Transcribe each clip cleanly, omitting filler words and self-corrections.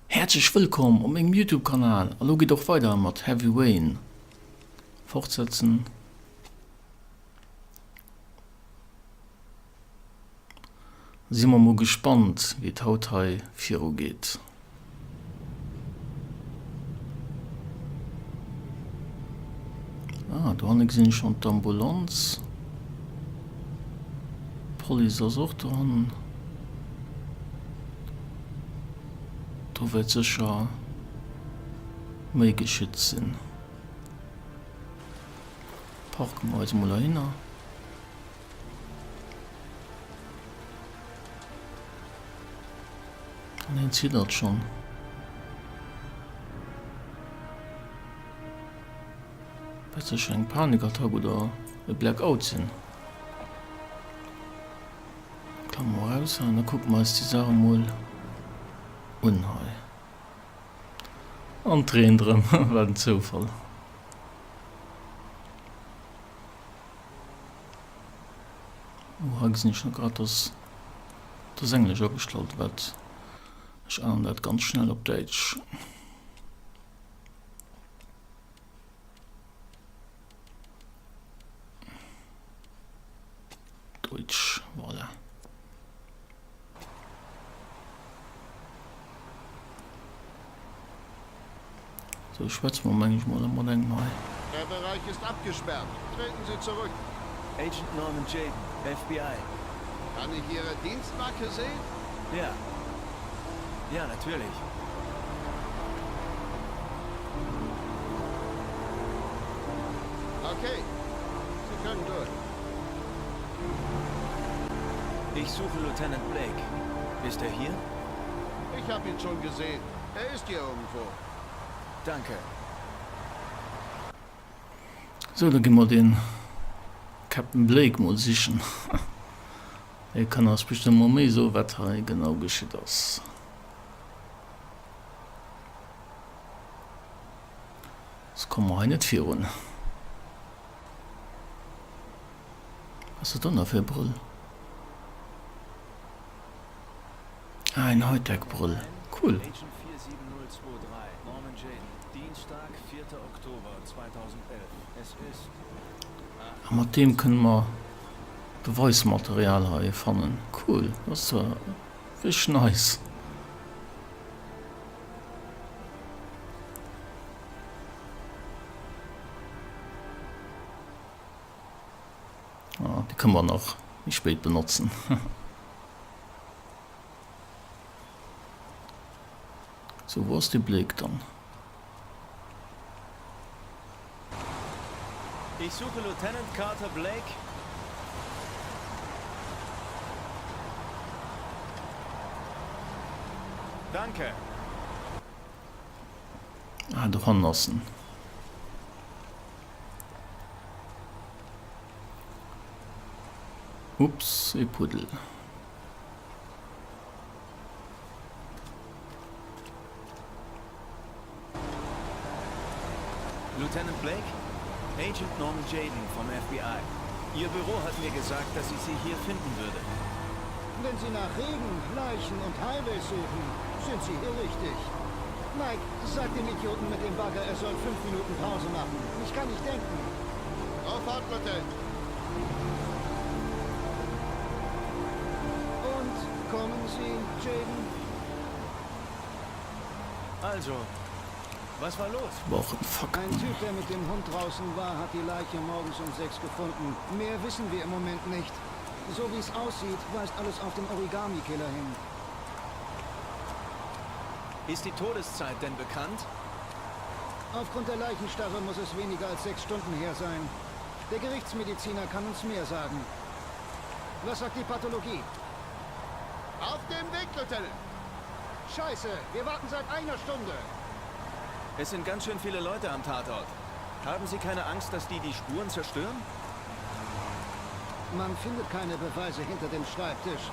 Häerzlech wëllkomm op mengem Youtube Kanal a lo geet och weider mat Heavy Rain. Fortsetzen. Si mer mol gespannt wéi et haut hei viru geet. Ah, dohanne gesinn ech schonn d'Ambulanz. D'Police ass och dohannen. Do wäert sécher méi geschitt sinn. Parke mer eis emol heihinner. An hien ziddert schonn. Wäert sécher eng Panikattack oder e Blackout sinn. Klamme mer eraus an da kucke mer eis déi Saach emol un hei. An d'Reent erëm, wat en Zoufall. Oh, hei gesinn ech nach grad, dass dass Englesch agestallt wat. Ech änneren dat ganz schnell op Däitsch. Deutsch, voilà. Sou, schwätze mer meng ech mol mat engem hei. Der Bereich ist abgesperrt. Treten Sie zurück. Agent Norman Jayden, FBI. Kann ich Ihre Dienstmarke sehen? Ja. Ja, natürlich. Okay. Sie können durch. Ich suche Lieutenant Blake. Ist er hier? Ich habe ihn schon gesehen. Er ist hier irgendwo. Danke. Sou, da gi mer den Captain Blake mol sichen. Hie kann eis bestëmmt mol méi soen, wat hei genau geschitt ass. Soss komme mer hei net virun. Was ass dat dann da fir e Brëll? Ah, en Hightech-Brëll. Cool. Agent 47023, Norman Jayden, Dienstag, 4. Oktober 2011. Es ist A mat deem kënne mer Beweismaterial hei fannen. Cool, dat ass zwar richteg nice. Ah, déi kënne mer nach méi spéit benotzen. Sou, wou ass dee Blake dann? Ich suche Lieutenant Carter Blake. Danke. Ah, dohannen ass en. Ups, e Puddel. Lieutenant Blake? Agent Norman Jayden vom FBI. Ihr Büro hat mir gesagt, dass ich Sie hier finden würde. Wenn Sie nach Regen, Leichen und Highways suchen, sind Sie hier richtig. Mike, sag dem Idioten mit dem Bagger, er soll fünf Minuten Pause machen. Ich kann nicht denken. Auffahrt, Lieutenant. Und kommen Sie, Jayden? Also, was war los? Brauchen Fakten. Ein Typ, der mit dem Hund draußen war, hat die Leiche morgens um sechs gefunden. Mehr wissen wir im Moment nicht. So wie es aussieht, weist alles auf den Origami-Killer hin. Ist die Todeszeit denn bekannt? Aufgrund der Leichenstarre muss es weniger als sechs Stunden her sein. Der Gerichtsmediziner kann uns mehr sagen. Was sagt die Pathologie? Auf dem Weg, Lieutenant! Scheiße, wir warten seit einer Stunde. Es sind ganz schön viele Leute am Tatort. Haben Sie keine Angst, dass die die Spuren zerstören? Man findet keine Beweise hinter dem Schreibtisch.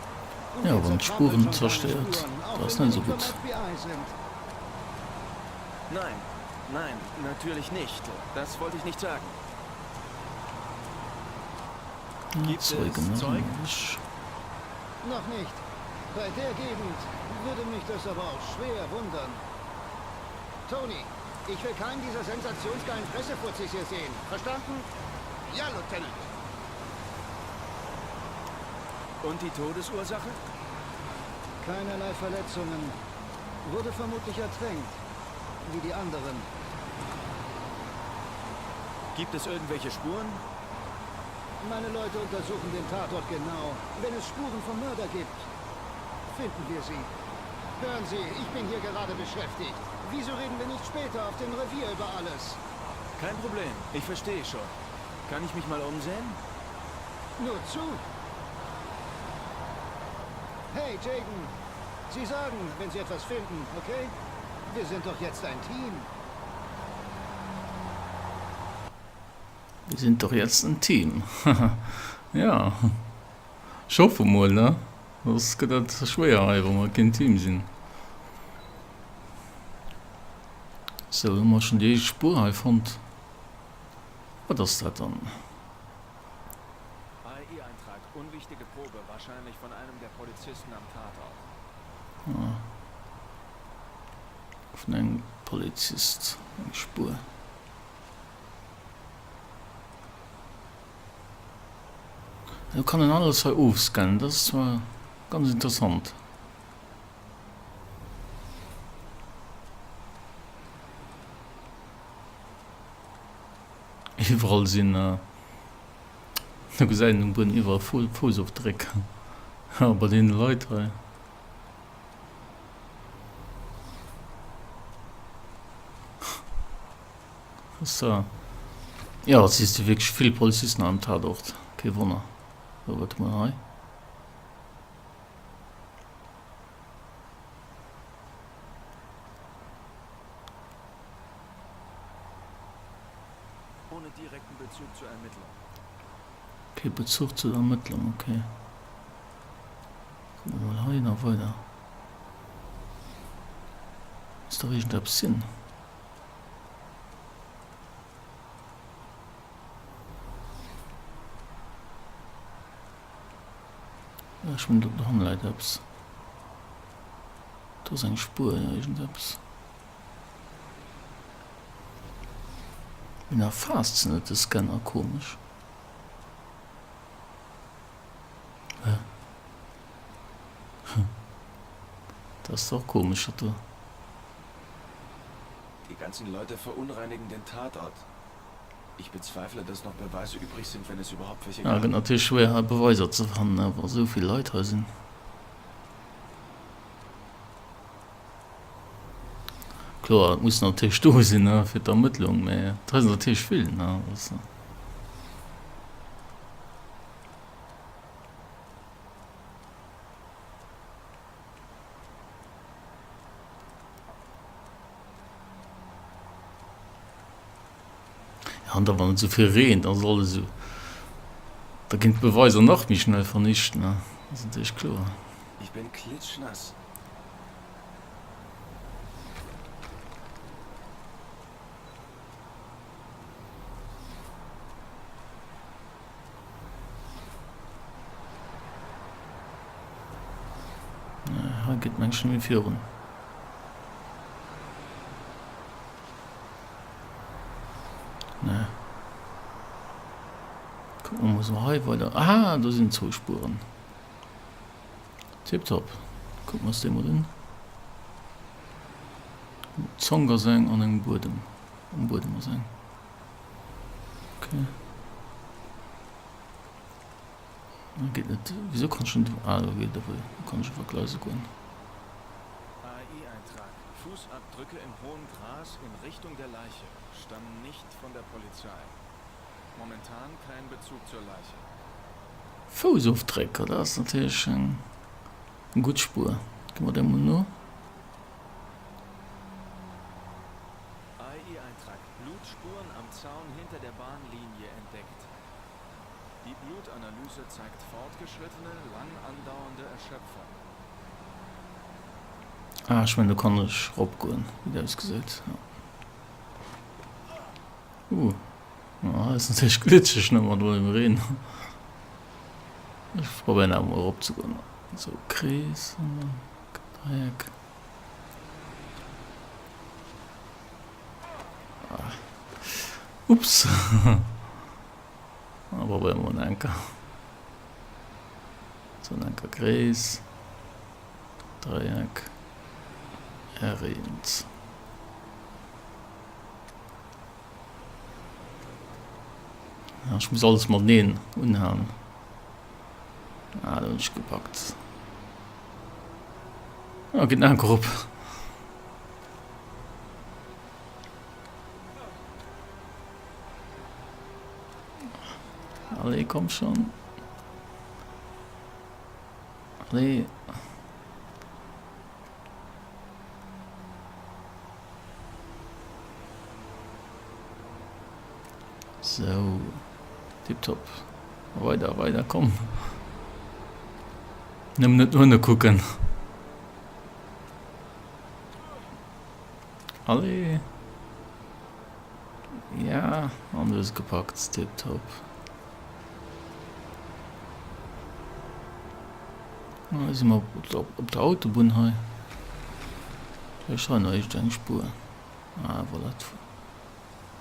Und Ja, wir wann zertrampeln d'Spuren schon keine zerstéiert, Spuren, auch dat ass wenn net wir esou nicht vom gutt. FBI sind. Nein. Nein, natürlich nicht. Das wollte ich nicht sagen. Gibt es Zeugen, ne? Zeugen? Noch nicht. Bei der Gegend würde mich das aber auch schwer wundern. Tony, ich will keinen dieser sensationsgeilen Pressefuzis hier sehen. Verstanden? Ja, Lieutenant. Und die Todesursache? Keinerlei Verletzungen. Wurde vermutlich ertränkt. Wie die anderen. Gibt es irgendwelche Spuren? Meine Leute untersuchen den Tatort genau. Wenn es Spuren vom Mörder gibt, finden wir sie. Hören Sie, ich bin hier gerade beschäftigt. Wieso reden wir nicht später auf dem Revier über alles? Kein Problem, ich verstehe schon. Kann ich mich mal umsehen? Nur zu. Hey, Jaden. Sie sagen, wenn Sie etwas finden, okay? Wir sind doch jetzt ein Team. Wir sind doch jetzt ein Team. Ja. Ech hoffe mol, ne? Soss gëtt dat schwéier hei, wa mer keen Team sinn. Sou, hu mer schonn déi éischt Spuer hei fonnt. Wat ass dat dann? AI-Eintrag, unwichtige Probe, wahrscheinlich von einem der Polizisten am Tatort. Ah. Vun engem Polizist eng Spuer. Do kann een alles hei ofscannen, dat ass zwar ganz interessant. Iwwerall sinn, do gesäit een um Buedem iwwerall Foussofdréck bei deene Leit hei. So. Jo, et si wierklech vill Polizisten am Tatort. Kee Wonner. So, wat hu mer hei? Ohne direkten Bezug zur Ermittlung. Kee Bezuch zu der Ermittlung, okay. Kucke mer mol hei nach weider. Muss dach iergendeppes sinn. Ech mengen do hanne läit eppes. Do ass eng Spuer, jo iergendeppes. Mee en erfaasst se net de Scanner, komesch. Hä? Dat ass dach komesch dat do. Die ganzen Leute verunreinigen den Tatort. Ich bezweifle, dass noch Beweise übrig sind, wenn es überhaupt welche Ja, gab. gëtt natierlech schwéier hei Beweiser ze fannen, wa sou vill Leit hei sinn. Kloer, et mussen natierlech do sinn, ne, fir d'Ermëttlung, mä et hei sinn natierlech vill, ne, also. Ja, an da wann et esou vill reent, ass alles esou, da ginn d'Beweiser nach méi schnell vernicht, ne, ass natierlech kloer. Ich bin klitschnass. Hei geet mengen ech net méi virun. Nee. Kucken mer mol hei weider. Ah, do sinn zwou Spueren. Tiptop. Kucken mer eis déi mol un. D'Zong ass eng an engem Buedem. Um Buedem ass eng. Okay. Geet net. Wieso kann ech net? Ah, do geet awer. Do kann ech iwwer Gleise goen. AI-Eintrag, Fußabdrücke im hohen Gras in Richtung der Leiche stammen nicht von der Polizei. Momentan kein Bezug zur Leiche. Foussofdrécker, dat ass natierlech eng gutt Spuer. Gi mer där mol no. AI-Eintrag, Blutspuren am Zaun hinter der Bahnlinie entdeckt. Die Blutanalyse zeigt fortgeschrittene, lang andauernde Erschöpfung. Ah, ech mengen do kann ech eropgoen, wéi dat ausgesäit. Jo. Uh, hei ass natierlech glitscheg ne mat dem Reen. Ech probéieren awer mol erop ze goen. Sou, Krees an dann Dräieck. Ah. Ups. Da probéiere mer mol enker. Sou, enker Krees. Dräieck. R1. Ech muss alles mateneen unhaen. Ah, do hunn ech gepackt. Ah, geet nach enker op. Allez, komm schon. Allez. Sou, tiptop. Weider, weider, komm. Nëmmen net no ënne kucken. Allez. Ja, an du hues gepackt, tiptop. Hei si mer op der Autobunn hei. Ech hei nach iergend eng Spuer. Ah voilà,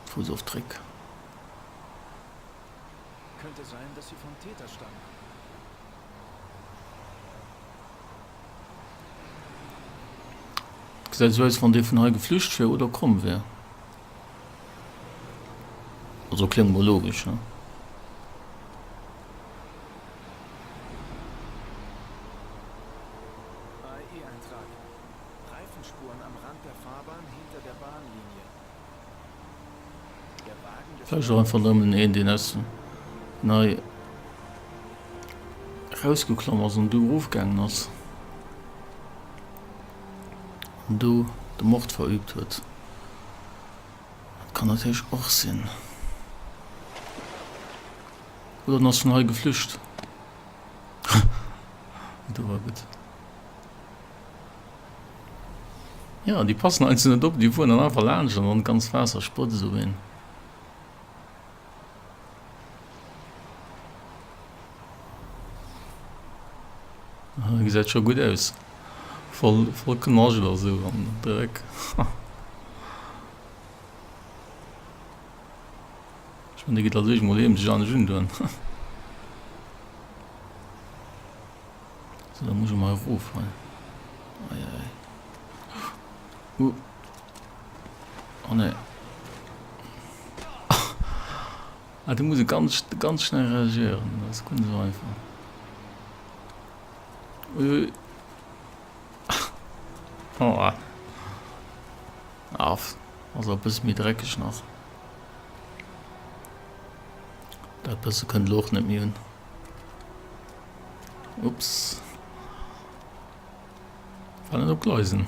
d'Fussofdréck. Könnte sein, dass sie vom Täter stammen. Gesäit esou aus, wann dee vun hei geflücht wier oder komm wier. Also kléngt mol logesch, ne? AI-Eintrag, Reifenspuren am Rand der Fahrbahn hinter der Bahnlinie. Der Wagen des Vläicht och einfach nëmmen een, deen aus dem hei rausgeklomm ass an du erofgaangen ass an do de Mord verübt huet. Dat kann natierlech och sinn. Oder en ass vun hei geflücht. Do war gutt. Jo, déi passen heiansdo net op, déi fueren dann einfach laanscht an dann d'ganz Waasser sprëtzt op een. Ah, gesäit scho gutt aus. Voll, voll Knascht a sou an Dreck. Ech mengen, dee geet als éischt mol heem sech anescht undoen. Sou, da muss ech mol erof hei. Ei, ei, ei. Uh. Oh nee. Ah, do muss e ganz, ganz schnell reagieren. Dat ass guer net esou einfach. Ui. Oh. Ah, ass e bësse méi dreckeg nach. Dat bësse kënnt elo och net méi un. Ups. War net op Gleisen.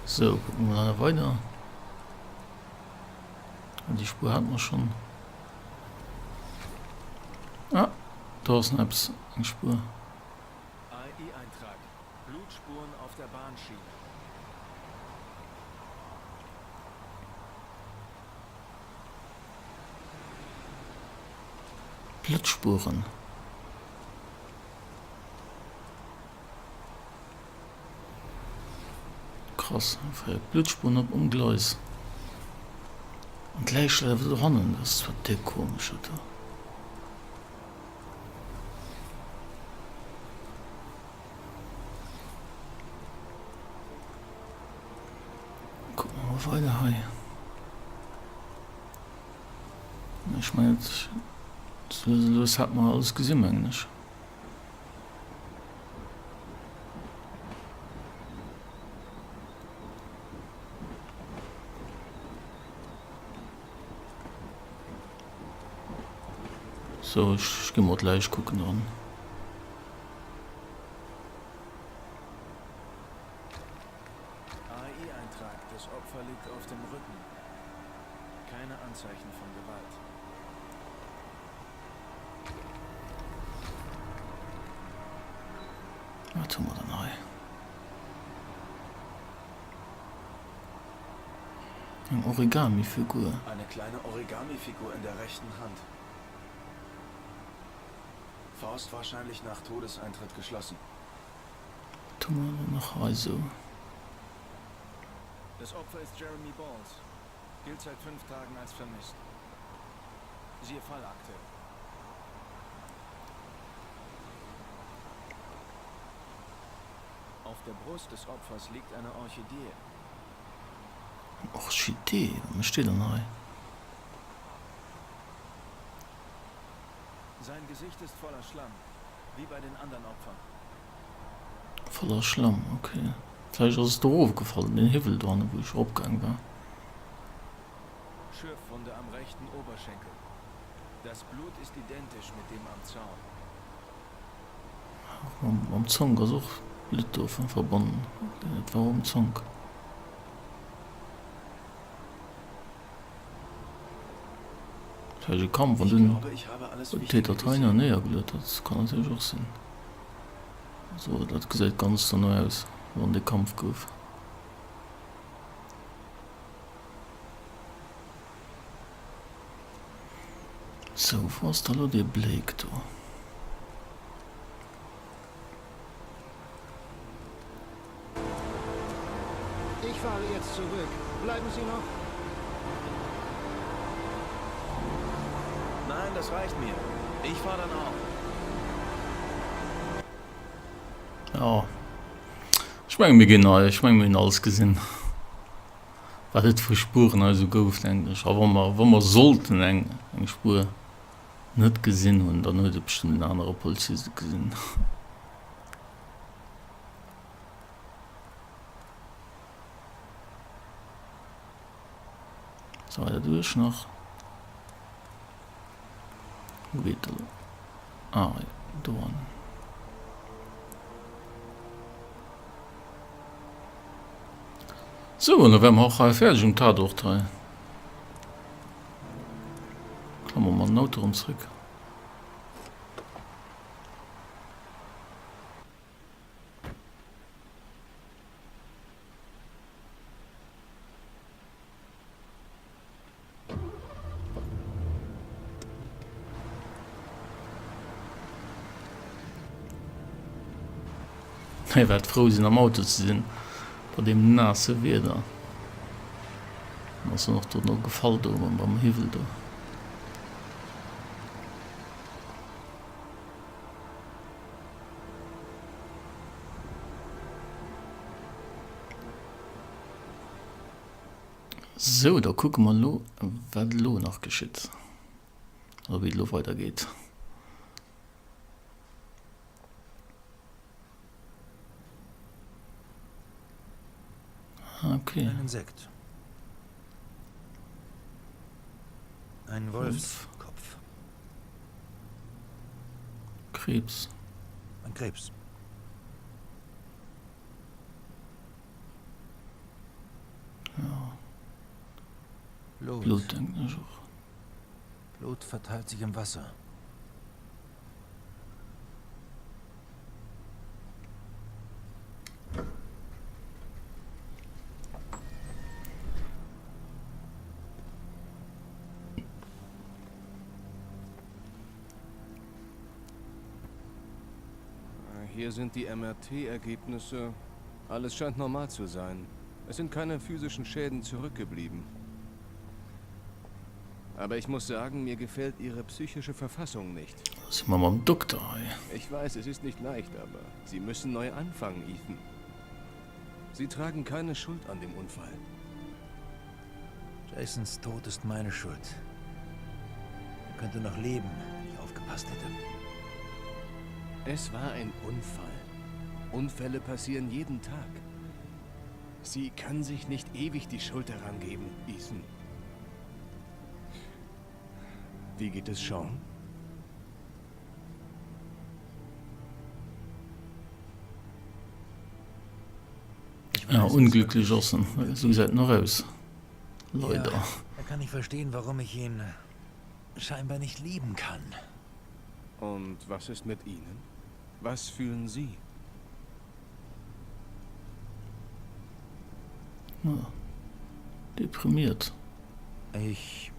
Sou, kucken mer nach weider. An déi Spuer hat mer schonn. Ah, do ass nach eppes, eng Spuer. AI-Eintrag, Blutspuren auf der Bahnschiene. Bluttspuren. Krass, Bluttspuren op um Gleis. An d'Läich läit awer dohannen, dat ass zwar déck komesch, dat do. Kucke mer mol weider hei. Ech mengen, dat hat mer alles gesinn, mengen ech. So, ech gi mol d'Läich kucken dann. AI-Eintrag, Das Opfer liegt auf dem Rücken. Keine Anzeichen von Gewalt. Wat hu mer dann hei? Eng Origami-Figur. Eine kleine Origami-Figur in der rechten Hand. Faust wahrscheinlich nach Todeseintritt geschlossen. Wat hu mer dann nach hei esou? Das Opfer ist Jeremy Balls, gilt seit fünf Tagen als vermisst. Siehe Fallakte. Auf der Brust des Opfers liegt eine Orchidee. Eng Orchidee? Wat mécht déi dann hei? Sein Gesicht ist voller Schlamm, wie bei den anderen Opfern. Voller Schlamm, ok. Vläicht ass et do erofgefall, den Hiwwel dohanne wou ech eropgaang war. Schürfwunde am rechten Oberschenkel. Das Blut ist identisch mit dem am Zaun. Mam Zonk ass och Blutt do verbonnen. Et war um Zonk. Vläicht e Kampf an dunn huet den Täter d'Heiner néiergeluet. Dat kann natierlech och sinn. Also dat gesäit ganz derno aus, wéi wann et e Kampf gouf. Sou, wou ass da lo dee Blake do? Ich fahre jetzt zurück. Bleiben Sie noch? Nein, das reicht mir. Ich fahre dann auch. Jo, ech menge mir ginn hei, ech menge mir hunn alles gesinn. Wat et vu Spueren hei esou gouf, denken ech. A wa mer, wa mer sollten eng, eng Spuer net gesinn hunn, dann huet et bestëmmt en anere Polizist et gesinn. Sou, weider duerch nach. Wou geet dat? Ah, do an. Sou, an da wäre mer och hei fäerdeg um Tatort hei. Klamme mer den Auto erëm zréck. Hei waert frou sinn am Auto ze sinn bei deem naasse Wieder. An ass dann och dono gefall do beim Hiwwel do. Sou, da kucke mer elo, wat elo nach geschitt, oder wéi et elo weidergeet. Ah, okay. Ein Insekt. Ein Wolfskopf. Krebs. Ein Krebs. Ja. Blut. Blut denken ech och. Blut verteilt sich im Wasser. Hier sind die MRT-Ergebnisse. Alles scheint normal zu sein. Es sind keine physischen Schäden zurückgeblieben. Aber ich muss sagen, mir gefällt Ihre psychische Verfassung nicht. Si mer mam Dokter hei? Ich weiß, es ist nicht leicht, aber Sie müssen neu anfangen, Ethan. Sie tragen keine Schuld an dem Unfall. Jasons Tod ist meine Schuld. Er könnte noch leben, wenn ich aufgepasst hätte. Es war ein Unfall. Unfälle passieren jeden Tag. Sie können sich nicht ewig die Schuld daran geben, Ethan. Wie geht es Sean? Ja, unglücklech ass en. Esou gesäit en och aus. Leider. Ja, er kann nicht verstehen, warum ich ihn scheinbar nicht lieben kann. Und was ist mit Ihnen? Was fühlen Sie? Ja. Deprimiert. Ich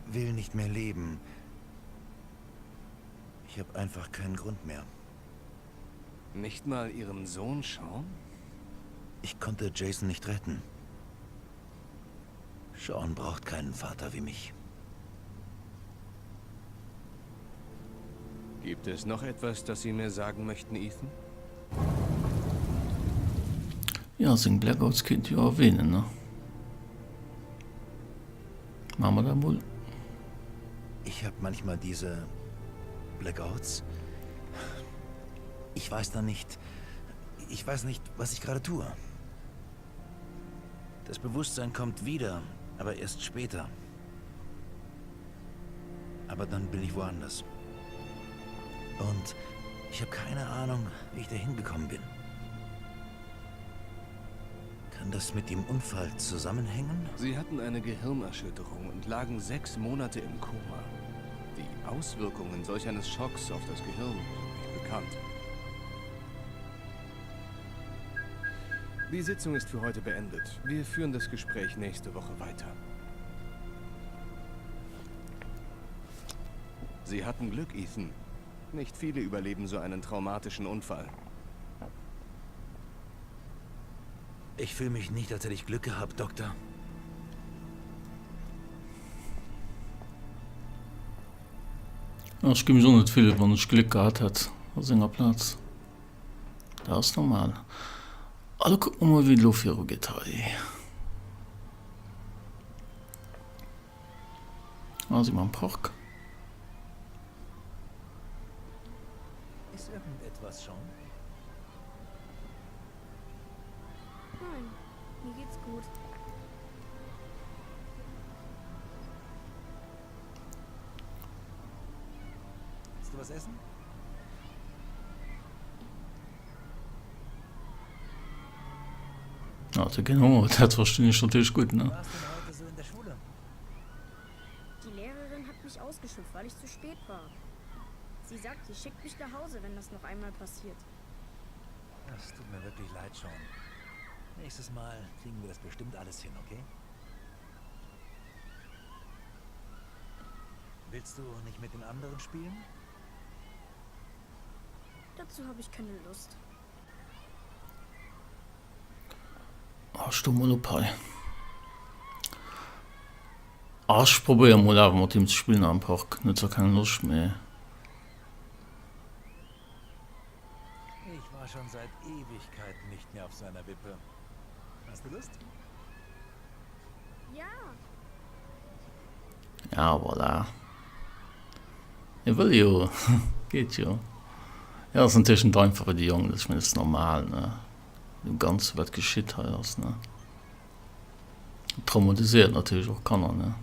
will nicht mehr leben. Ich habe einfach keinen Grund mehr. Nicht mal Ihren Sohn Sean? Ich konnte Jason nicht retten. Sean braucht keinen Vater wie mich. Gibt es noch etwas, das Sie mir sagen möchten, Ethan? Ja, seng Blackouts kéint jo erwähnen, ne? Maache mer dat mol. Ich habe manchmal diese Blackouts. Ich weiß dann nicht, ich weiß nicht, was ich gerade tue. Das Bewusstsein kommt wieder, aber erst später. Aber dann bin ich woanders. Und ich habe keine Ahnung, wie ich da hingekommen bin. Kann das mit dem Unfall zusammenhängen? Sie hatten eine Gehirnerschütterung und lagen sechs Monate im Koma. Die Auswirkungen solch eines Schocks auf das Gehirn sind nicht bekannt. Die Sitzung ist für heute beendet. Wir führen das Gespräch nächste Woche weiter. Sie hatten Glück, Ethan. Nicht viele überleben so einen traumatischen Unfall. Ich fühle mich nicht, als hätte ich Glück gehabt, Doktor. Ech gi mech och net fillen, wann ech Gléck gehat hätt a senger Plaz. Dat ass normal. A lo kucke mer mol, wéi et elo viru geet hei. Ah, si mer am Park. Ist irgendetwas schon? Nein, mir geht's gut. Willst du was essen? Ah, huet keen Honger, dat verstinn ech natierlech gutt, ne? Warst denn heute so in der Schule? Die Lehrerin hat mich ausgeschimpft, weil ich zu spät war. Sie sagt, sie schickt mich nach Hause, wenn das noch einmal passiert. Das tut mir wirklich leid, Sean. Nächstes Mal kriegen wir das bestimmt alles hin, okay? Willst du nicht mit den anderen spielen? Dazu habe ich keine Lust. Ah, ech stoe mol op hei. Ah, ech probéiere mol awer mat him ze spillen am Park. Huet zwar keng Loscht, mee. Ich war schon seit Ewigkeiten nicht mehr auf so einer Wippe. Hast du Lust? Ja. Ja, voilà. E wëll jo. Geet jo. Ja, ass natierlech net einfach fir déi Jongen, ech mengen, dat ass normal, ne? Deem Ganze wat geschitt hei ass, ne? Traumatiséiert natierlech och Kanner, ne?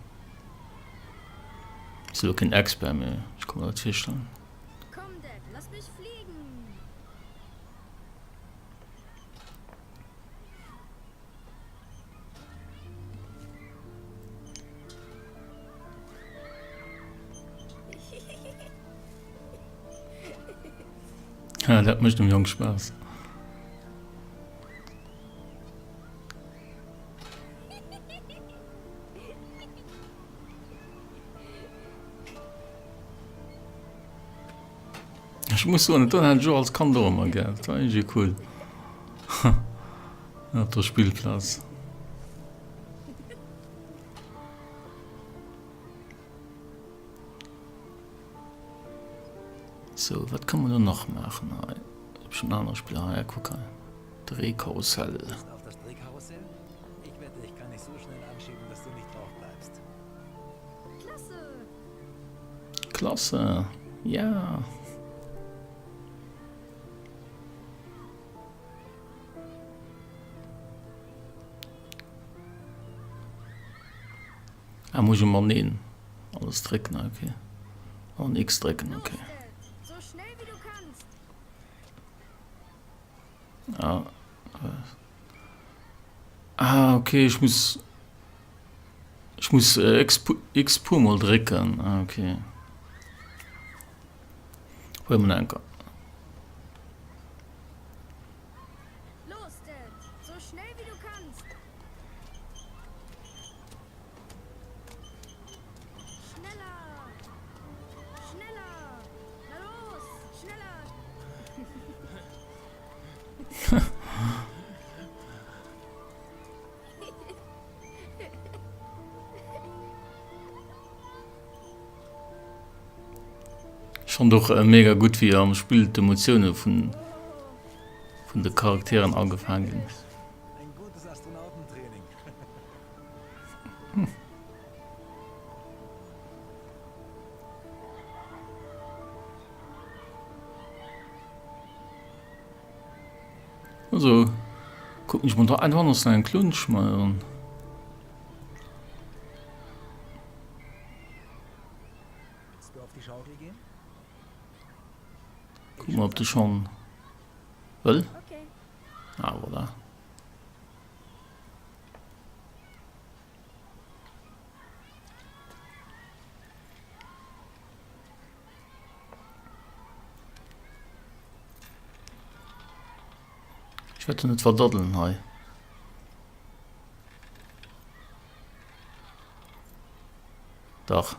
Ech si lo keen Expert, mee ech ka mer dat virstellen. Komm, Dad, lass mich fliegen! Ja, dat mécht dem Jong Spaass. Ech muss soen, dat hat ech och als Kand och ëmmer gär. Dat war iergendwéi cool. Op der Spillplaz. Sou, wat kann man do nach maachen hei? Bestimmt aner Spiller hei. Kuck hei. Drehkarussell. Lust auf das Drehkarussell? Ich wette, ich kann dich so schnell anschieben, dass du nicht drauf bleibst. Klasse! Klasse! Ja! Ah, muss ich mal neen alles drécken, ah, okay. An X drécken, okay. So schnell wie du kannst. Ah, ah okay, ich muss ich muss äh, X, X pur mal drécken. Ah, okay. Probier mal enker. Los, Dad, so schnell wie du kannst. Ech fand och mega gutt wéi am Spill d'Emotioune vun vun de Charakteren agefaang ginn. Also kucken ech mol da einfach ass eng Klunsch mal. Kuck mol ob de schon wëll. Ah voilà. Ech werde net verdaddeln hei. Dach.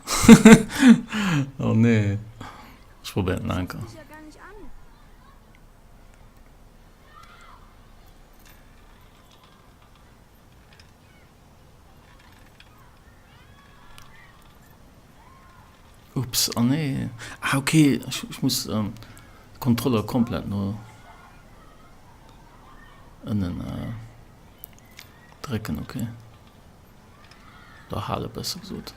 oh nee. Ech probéieren et nach eng Kéier. Ups, oh nee. Ah, okay, ech, ech muss ähm, Controller komplett no ënnen äh, drécken, okay. Oder hale besser gesot.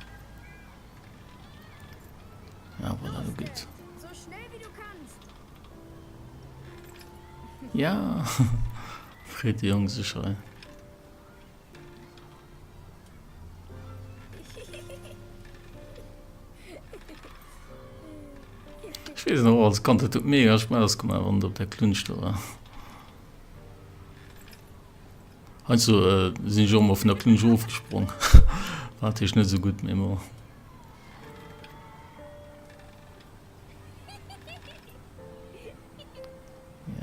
Ja, voilà, lo geht's. Ja, freet de Jong sech hei. Ech weess nach, als Kand, dat huet mega Spaass gemaach, wann et op der Klunsch do war. Heiansdo sinn ech och emol vun der Klunsch ofgesprong. War natierlech net esou gutt, mee bon.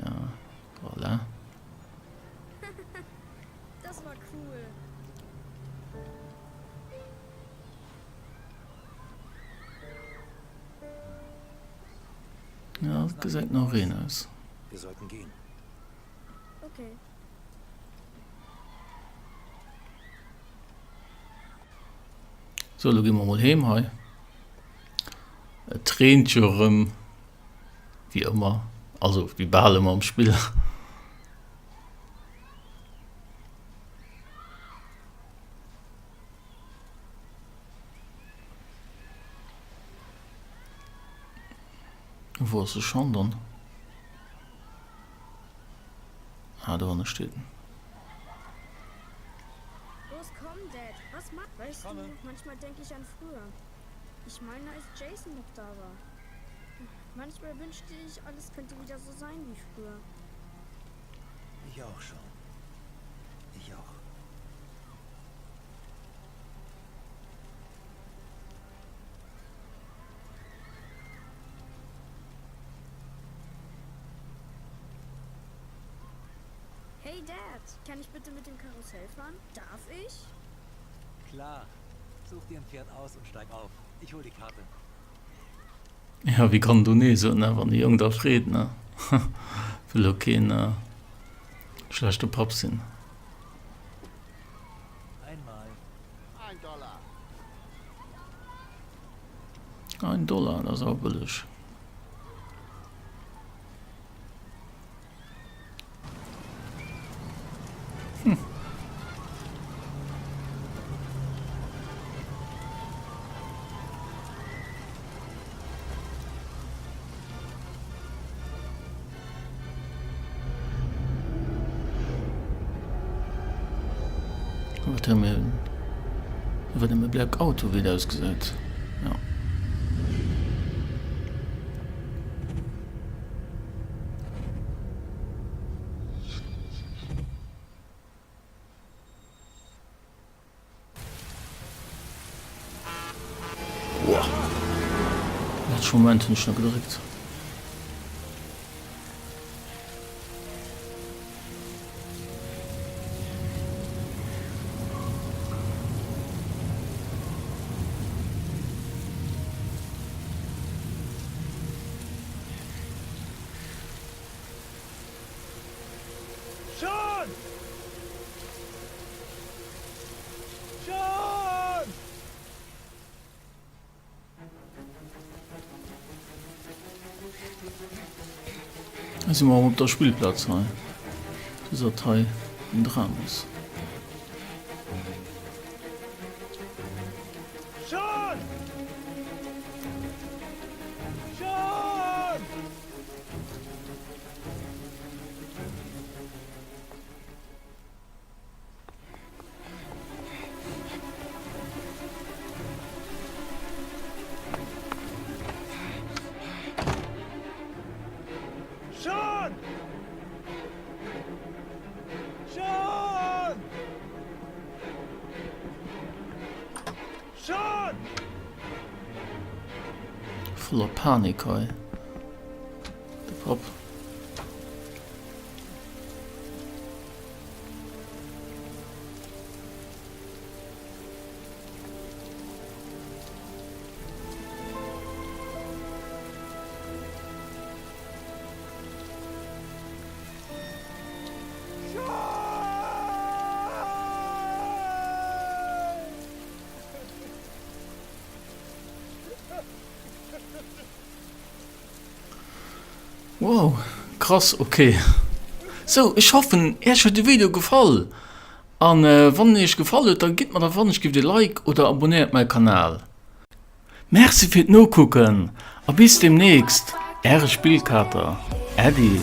Ja, voilà. Das war cool. Ja, das gesäit no Reen aus. Wir sollten gehen. Okay. So, lo gi mer mol heem hei. Et reent jo erëm, wéi ëmmer, also wéi bal ëmmer am Spill. Wou ass de Sean dann? Ah, do hanne steet en. Los komm, Dad. Was machst Weißt du, manchmal denke ich an früher. Ich meine, als Jason noch da war. Manchmal wünschte ich, alles könnte wieder so sein wie früher. Ich auch schon. Ich auch. Hey Dad, kann ich bitte mit dem Karussell fahren? Darf ich? Klar. Such dir ein Pferd aus und steig auf. Ich hol die Karte. Ja, wie kann du nee soen, ne, wann de Jong da freet, ne? Wëll jo keen schlechte Papp sinn. Einmal. Ein Dollar. Ein Dollar, dat ass awer bëlleg. Hm. Wat hu mir? Iwwer dem Blackout, wéi et ausgesäit. Ja. Boah. Leschte Moment hunn ech nach gedréckt. Sean! Sean! Hei si mer erëm op der Spillplaz hei. Dës ass hei den Dramos. Sean! Sean! Sean! Sean! Sean! Voller Panik hei. De Papp. Wow, krass, ok. Sou, ech hoffen äerch huet de Video gefall an wann en iech gefall huet, da gitt mer der wann ech giff e Like oder abonnéiert mäi Kanal. Merci fir d'Nokucken a bis demnächst, äre Spillkater Äddi.